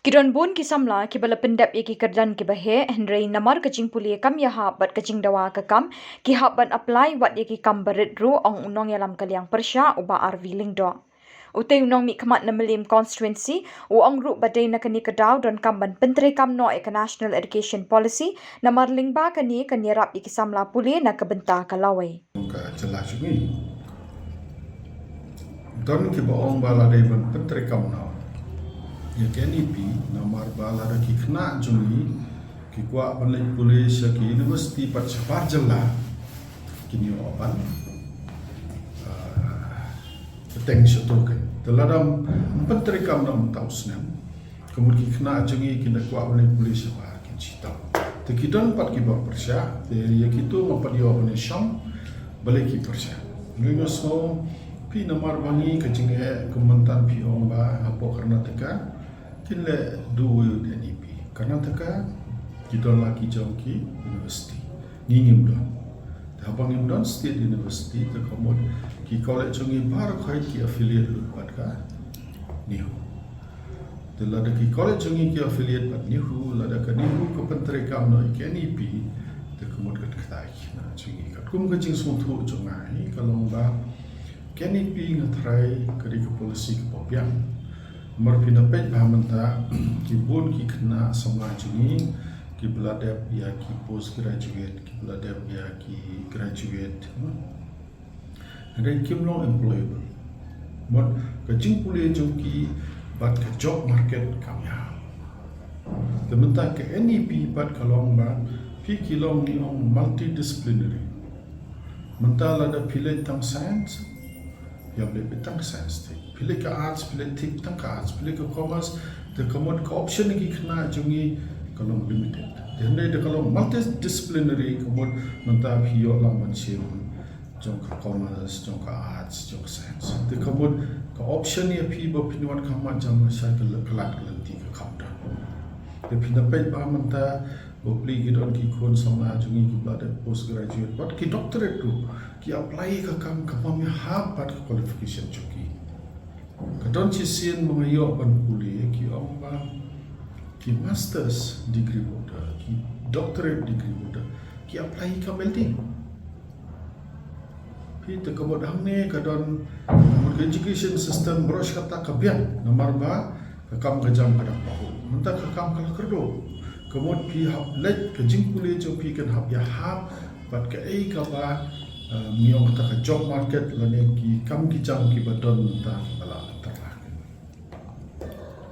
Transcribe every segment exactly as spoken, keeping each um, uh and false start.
Ki don bun ki samla kiba la pyndep ïa ki kyrdan kiba heh, hynrei namar ka jingpule kam ïahap bad ka jingdawa ka kam, ki hap ban apply wat ïa ki kam barit ruh, ong u nongïalam ka liang pyrshah u Bah R V Lyngdoh. Utei u nongmihkhmat na Mylliem Constituency u ong ruh ba dei na kane ka daw donkam ban pyntreikam noh ïa ka National Education Policy, namar lyngba kane kan ïarap ïa ki samla pule na ka bynta ka lawei. Ka jylla jong ngi. Don kiba ong ba la dei ban pyntreikam noh ïa ka N E P, namar ba lada ki khynnah jong ngi ki kwah ban leit pule sha ki university pat shabar jylla, kin ïoh ban, ah, bteng shato kein. Te lada ym pyntreikam noh mynta u snem, ka mut ki khynnah jong ngi kin da kwah ban leit pule shabar kin shitom. Te ki don pat kiba pyrshah, te ïa kito nga pat ïoh ban ïashong, balei ki pyrshah. Ngi nga sngew, phi namar ba ngi ka jingeh, kumta phi ong ba hapoh Karnataka kin leh duh ïa u N E P. Karnataka ki don la ki jong ki university. Ngi ngim don. Te haba ngim don state university, te ka mut ki college jong ngi baroh khoit ki affiliate lut bad ka NEHU. Te lada ki college jong ngi ki affiliate bad NEHU, lada ka NEHU ka pyntreikam noh ïa ka N E P, te ka mut kan kyntait na jong ngi. Katkum ka jingsngewthuh jong nga hi ka long ba ka N E P nga tharai ka dei ka policy kaba biang. Namar phi da peit ba mynta ki bun ki khynnah samla jong ngi kiba la dep ïa ki postgraduate, kiba la dep ïa ki graduate, hmm. Hynrei kim long employable. Mut ka jingpule jong ki bad ka job market kam ïahap. Te mynta ka N E P pat ka long ba phi ki long, ngi ong, multidisciplinary. Mynta lada phi leit tang science, ïa phi leit tang science te. Phi leit ka arts, phi leit tang ka arts, phi leit ka commerce, te ka mut ka option ki khynnah jong ngi ka long limited. Te hynrei da ka long multidisciplinary, ka mut mynta phi ïoh lang ban shim jong ka commerce, jong ka arts, jong ka science. Te ka mut ka option ïa phi ba phin wan kham jam sha ka la-, ka lad ka lynti ka kam don. Te phi da peit ba mynta bapli ki don ki khun samla jong ngi kiba dep postgraduate bad ki doctorate ruh ki apply ka kam kaba ym ïahap bad ka qualification jong ki. Ka don shisien ba nga ïoh ban pule ki ong ba ki masters degree holder, ki doctorate degree holder ki apply ka kam L D. Phi te ka mut hangne ka don, ka mut ka education system baroh shi katta ka biang namar ba ka kam ka jam ka dang pahuh. Mynta ka kam ka la kyrduh. Ka mut phi hap leit ka jingpule jong phi kan hap ïahap bad kaei kaba, eh, ngi ong kata ka job market lane ki kam ki jam kiba don mynta kiba la tyrwa.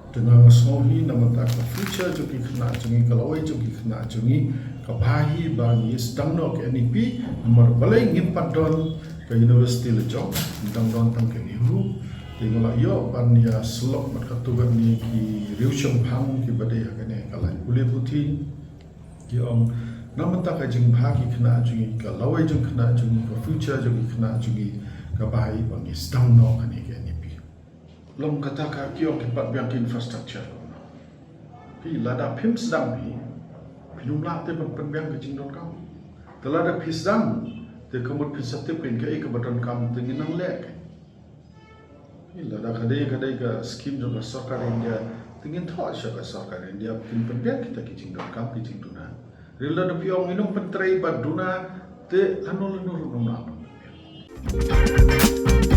Te nga sngew hi namar ka future jong ki khynnah jong ngi, ka lawei jong ki khynnah jong ngi, ka bha hi ba ngi sdang noh ka N E P, namar balei ngim pat don ka university la jong, ngi dang don tang ka NEHU. Te nga la ïoh ban ïa sylloh bad katto katne ki riewshemphang kiba dei ha kane ka lain pule puthi. Ki ong namar ka jingbha ki khynnah jong ngi, ka lawei jong khynnah jong ngi, ka future jong ki khynnah jong ngi, ka bha hi ba ngi sdang noh kane ka N E P. Long kata ka ki ong ki pat biang ki infrastructure. Phi lada phim sdang hi, phin ym lah te ban pynbiang ka jingdonkam. Te lada phi sdang, te ka mut phin sa tip kein kaei kaba donkam te ngin nang leh kein. Phi lada ka dei, ka dei ka skim jong ka sorkar India, te ngin thoh sha ka sorkar India, phin pynbiang kita ki jingdonkam ki jingduna. Hynrei lada phi ong ngin ym pyntrei bad duna, te lano lano ruh ngim lah ban pynbiang.